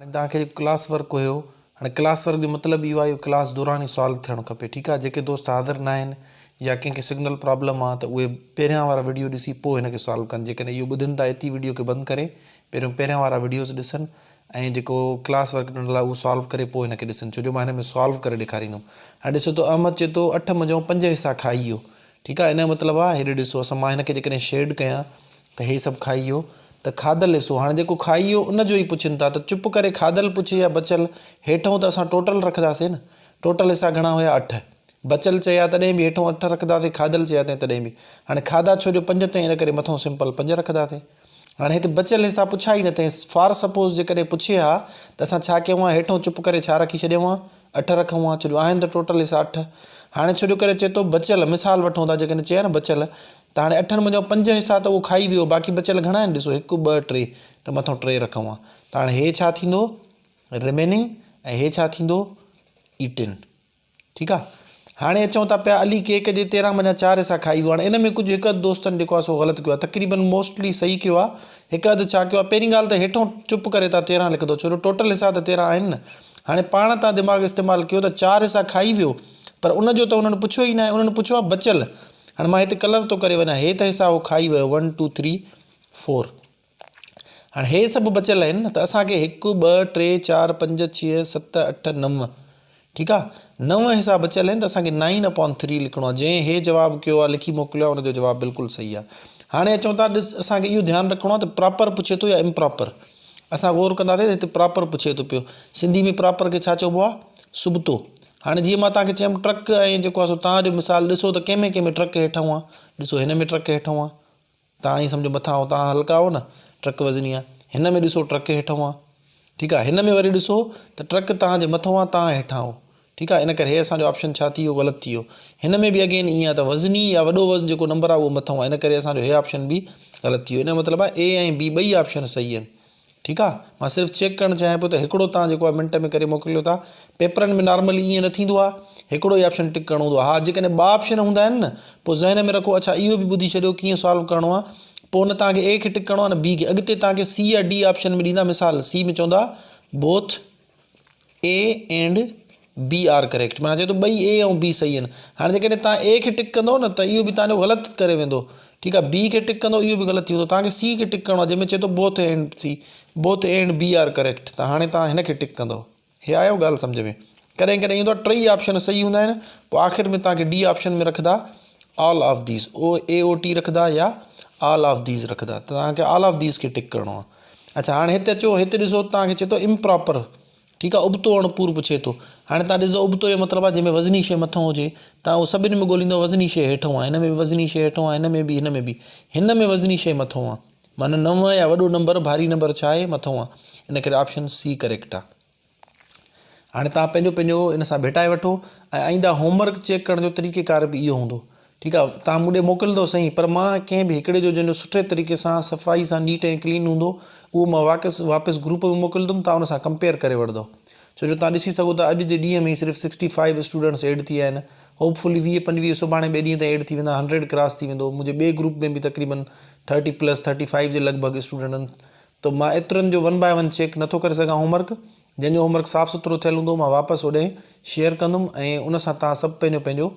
هاڻي توهان کي جيڪو ڪلاس ورڪ هيو هاڻي ڪلاس ورڪ جو مطلب اهو آهي اهو ڪلاس دوران ئي سالو ٿيڻ کپي ٺيڪ آهي جيڪي دوست حاضر نه آهن يا ڪنهن کي سگنل پرابلم آهي ته اهي پهريان وارا وڊيو ڏسي پوء هن کي سالو ڪن جيڪڏهن اهو ٻڌن ٿا اتي وڊيو کي بند ڪري پهريون پهريان وارا وڊيوز ڏسن ۽ جيڪو ڪلاس ورڪ ڏنل آهي اهو سالو ڪري پوء هن کي ڏسن ڇو جو مان هن ۾ سالو ڪري ڏيکاريندم هاڻي ڏسو ته احمد چئي ٿو اٺ منجهون پنج حصا کائي ويو ٺيڪ آهي ان جو مطلب آهي هيڏي ڏسو اسان مان هن کي جيڪڏهن شيڊ ڪيان ته هي سڀ کائي ويو ته کاڌل حصو هاڻي جيڪو کائي ويو ان جو ئي پڇن ٿا ته چپ ڪري کاڌل پڇي يا بچيل هيٺئون ته اسان ٽوٽل رکنداسين نه ٽوٽل حصا گهڻا هيا اٺ بچيل چيا تڏهن به هيٺئون اٺ رکنداسين کاڌل چيا تين تڏهن به هاڻي کاڌا ڇو جو پنج تين ان ڪري مٿئون سمپل پنج رکنداسين هاڻي هتي بچيل حصا پڇا ئي نه تين فار سپوز جيڪڏهن پڇي ها ته اسان ڇا ڪيون ها هيٺئون چپ ڪري ڇا رکي ڇڏيون ها اٺ رکون ها ڇو جو آهن ته ٽوٽل حصا اٺ هاڻي ڇو جو ڪري چئي ٿو بچيل مثال وٺون ٿا جيڪڏهن چئي ها نه بچيل ته هاڻي اٺن منجهان پنج حصا ته اهو کائي ويو باقي بچيل گهڻا آهن ڏسو هڪ ٻه ٽي ته مٿان ٽي رکون ها ته هاڻي هي ڇا ٿيندو رميننگ ۽ هي ڇا ٿيندو ايٽن ٺيڪ آ هاڻي اچون ٿا پيا علي ڪيڪ جي 13 منجهان چار حصا کائي ويو هاڻي ان ۾ ڪجهه هڪ اڌ دوستن جيڪو آ سو غلط ڪيو آ تقريبن موسٽلي صحيح ڪيو آ هڪ اڌ ڇا ڪيو آ پهرين ڳالهه ته هيٺون چپ ڪري تان 13 لکندو ڇو جو ٽوٽل حصا ته 13 آهن نه هاڻي پاڻ تان دماغ استعمال ڪيو ته چار حصا کائي ويو پر ان جو ته انهن پڇيو ئي ناهي انهن پڇيو آ بچيل هاڻي مان هتي ڪلر ٿو ڪري وڃان هي ته حصا هو کائي ويو ون ٽو ٿري فور هاڻي هي سڀ بچيل آهن نه ته اسان کي هڪ ٻه ٽي چار پنج ڇهه ست اٺ نو ٺيڪ آ نو حصا بچيل آهن ته اسان کي نائن اپان ٿري لکڻو آ جنهن هي جواب ڪيو آ لکي موڪليو آ ان جو جواب بلڪل صحيح آ هاڻي اچون ٿا ڏس اسان کي اهو ڌيان رکڻو آ ته پراپر پڇي ٿو يا امپراپر اسان غور ڪنداسين ته هتي پراپر پڇي ٿو پيو سنڌي ۾ پراپر کي ڇا چئبو آ سبتو هاڻي جيئن مان توهان کي چيم ٽرڪ ۽ جيڪو آهي سو توهان جو مثال ڏسو ته ڪنهن ۾ ڪنهن ۾ ٽرڪ هيٺئون آهي ڏسو هن ۾ ٽرڪ هيٺئون آهي توهان ائين سمجهو مٿان آهو توهان هلڪا آهو نه ٽرڪ وزني آهي هن ۾ ڏسو ٽرڪ هيٺئون آهي ٺيڪ آهي هن ۾ وري ڏسو ته ٽرڪ توهان جي مٿئون آهي توهان هيٺان آهو ٺيڪ آهي ان ڪري هي اسان جو آپشن ڇا ٿي ويو غلط ٿي ويو هن ۾ به اگين ائين آهي ته وزني يا وڏو وزن جيڪو نمبر آهي اهو مٿئون آهي ان ڪري اسان جو هي آپشن به غلط ٿي ويو ان جو مطلب آهي اي ۽ بي ٻئي آپشن صحيح آهن ٺيڪ آ مان صرف چيڪ ڪرڻ چاهيان پيو ته هڪڙو تان جيڪو آ منٽ ۾ ڪري موڪليو ٿا پيپرن ۾ نارملي ائين نه ٿيندو آ هڪڙو ئي آپشن ٽڪ ڪرڻو هوندو آ ها جيڪڏهن ٻه آپشن هوندا آهن نه پوء ذهن ۾ رکو اڇا اهو به ٻڌي ڇڏيو ڪيئن سالو ڪرڻو آ پوء نه تان کي اي کي ٽڪ ڪرڻو آ نه بي کي اڳتي تان کي سي يا ڊي آپشن ۾ ڏيندا مثال سي ۾ چوندا both A and B are correct معنيٰ چئي ٿو ٻئي اي ۽ بي صحيح آهن هاڻي جيڪڏهن توهان اي کي ٽڪ ڪندو نه ته اهو به توهان جو غلط ڪري ويندو ٺيڪ آهي بي کي ٽڪ ڪندو اهو به غلط ٿي ويندو توهان کي سي کي ٽڪ ڪرڻو آهي جنهن ۾ چئي ٿو both and C both A and B are correct ته هاڻي توهان هن کي ٽڪ ڪندو هي آيو ڳالهه سمجهه ۾ ڪڏهن ڪڏهن ايندو آهي ٽئي آپشن صحيح هوندا آهن پوء آخر ۾ توهان کي ڊي آپشن ۾ رکندا آل آف these او اي او ٽي رکندا يا آل آف these رکندا ته توهان کي آل آف these کي ٽڪ ڪرڻو آهي اڇا هاڻي هتي اچو هتي ڏسو توهان کي چئي ٿو امپراپر ٺيڪ آهي ابتو اڻ پور پڇي ٿو هاڻي توهان ڏسو ابتو جو مطلب آهي جنهن ۾ وزني شيء مٿئون هجي توهان اهو سڀني ۾ ڳوليندو وزني شيء هيٺئون آهي هن ۾ به وزني شيء هيٺئون آهي هن ۾ به هن ۾ به هن ۾ وزني شيء مٿئون آهي معنيٰ نو يا وڏو نمبر ڀاري نمبر ڇا آهي مٿئون آهي ان ڪري آپشن سي ڪريڪٽ آهي هاڻي توهان پنهنجو پنهنجو ان سان ڀيٽائي وٺو ۽ آئنده هوم ورڪ چيڪ ڪرڻ جو طريقي ڪار به اهو هوندو ٺيڪ آهي توهان مون ڏي موڪلندو سهي پر مان ڪنهن به هڪڙي جو جنهن جو سٺي طريقي سان صفائي سان نيٽ ۽ ڪلين هوندو اهو مان واپس واپس گروپ ۾ موڪلندم توهان ان سان ڪمپيئر ڪري وٺندو ڇو جو توهان ڏسي سگهو ٿا اڄ جي ڏينهن ۾ صرف سڪسٽي فائيو اسٽوڊنٽس ايڊ ٿي ويا آهن هوپ فلي 20 25 سڀاڻي ٻئي ڏينهن تائين ايڊ ٿي ويندا هنڊريڊ ڪراس ٿي ويندو منهنجي ٻئي گروپ ۾ به تقريبن ٿرٽي پلس ٿرٽي فائيو جي لڳ ڀڳ اسٽوڊنٽ آهن ته مان ايترن جو ون باء ون چيڪ نٿو ڪري سگهان هوم ورڪ جنهن جو هوم ورڪ صاف سٿرو ٿيل هوندو مان واپس اوڏي شيئر ڪندم ۽ ان سان توهان سڀ پنهنجو پنهنجو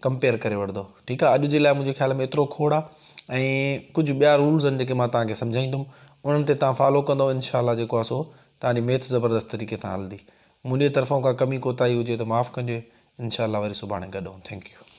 ڪمپيئر ڪري وٺندو ٺيڪ آهي اڄ جي لاء منهنجي خيال ۾ ايترو کوڙ آهي ۽ ڪجهه ٻيا رولز آهن جيڪي مان توهان کي سمجهائيندم انهن تي توهان فالو ڪندو انشاء الله جيڪو آهي سو توهان جي ميٿ زبردست طريقي سان هلندي منهنجي طرفان ڪا ڪمي ڪوتاهي هجي ته معاف ڪجي انشاء الله وري سڀاڻي گڏ هون thank you.